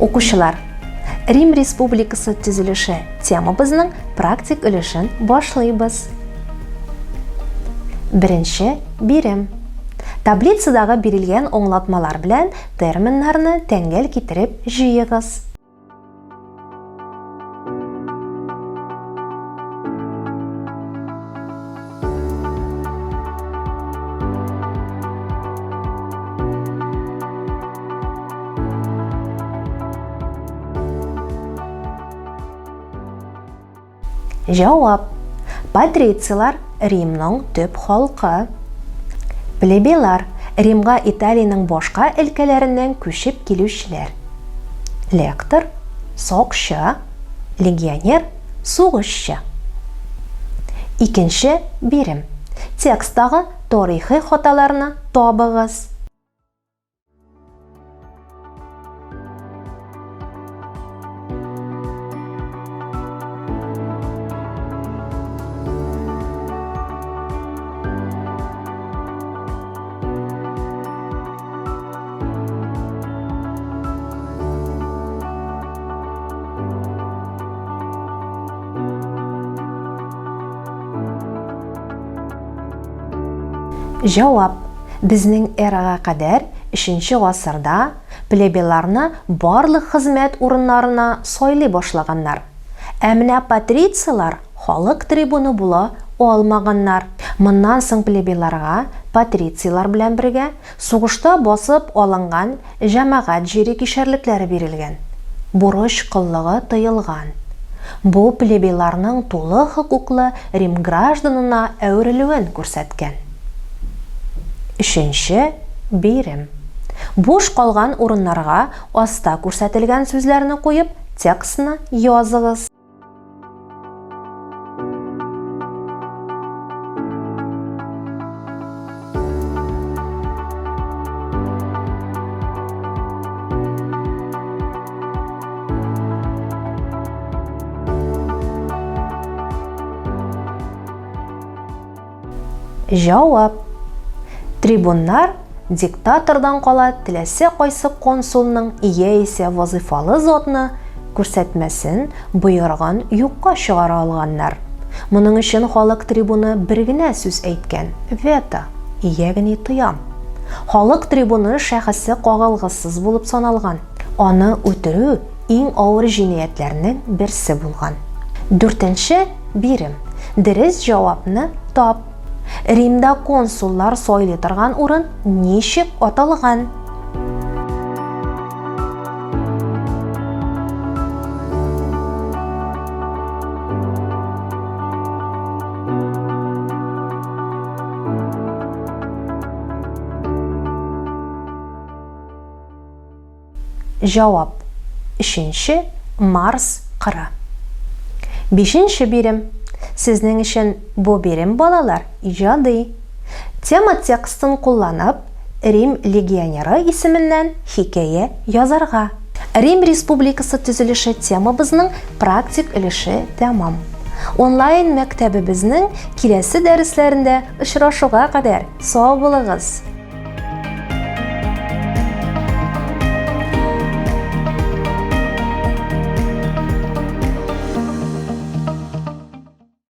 Укучылар, Рим Республикасы төзелеше темабызның практик өлешен башлыйбыз. Беренче бирем. Таблицадагы бирелгән аңлатмалар белән терминнарны тәңгәл китереп җыегыз. Җавап. Патрицийлар Римның төп халкы. Плебейлар Римга Италиянең башка өлкәләреннән күчеп килүчеләр. Лектор, сакчы, легионер, сугышчы. Икенче бирем. Тексттагы тарихи хаталарны табыгыз. Җавап. Безнең эрага кадәр өченче гасырда плебейларны барлык хезмәт урыннарына сайлый башлаганнар. Ә менә патрицийлар халык трибуны була алмаганнар. Моннан соң плебейларга патрицийлар белән бергә сугышта басып алынган җәмәгать җире кишәрлекләре бирелгән, бурыч коллыгы тыелган. Бу плебейларның тулы хокуклы Рим гражданына әверелүен күрсәткән. Өченче бирем. Буш калган урыннарга аста күрсәтелгән сүзләрне куеп, текстны языгыз. Җавап. Трибуннар диктатордан кала теләсә кайсы консулның яисә вазыйфалы затны күрсәтмәсен, боерыгын юкка чыгара алганнар. Моның өчен халык трибуны бер генә сүз әйткән, вето, ягъни тыям. Халык трибуны шәхесе кагылгысыз булып саналган. Аны үтерү иң авыр җинаятьләрнең берсе булган. Дүртенче бирем. Дөрес җавапны тап. Римда консуллар сайлый торган урын ничек аталган? Җавап, Өченче Марс кыры. Бишенче бирем. Сезнең өчен бу бирем, балалар, иҗади. Тема текстын кулланып, Рим легионеры исеменнән хикәя язарга. Рим республикасы төзелеше темабызның практик өлеше тәмам. Онлайн мәктәбебезнең киләсе дәресләрендә очрашуга кадәр сау булыгыз!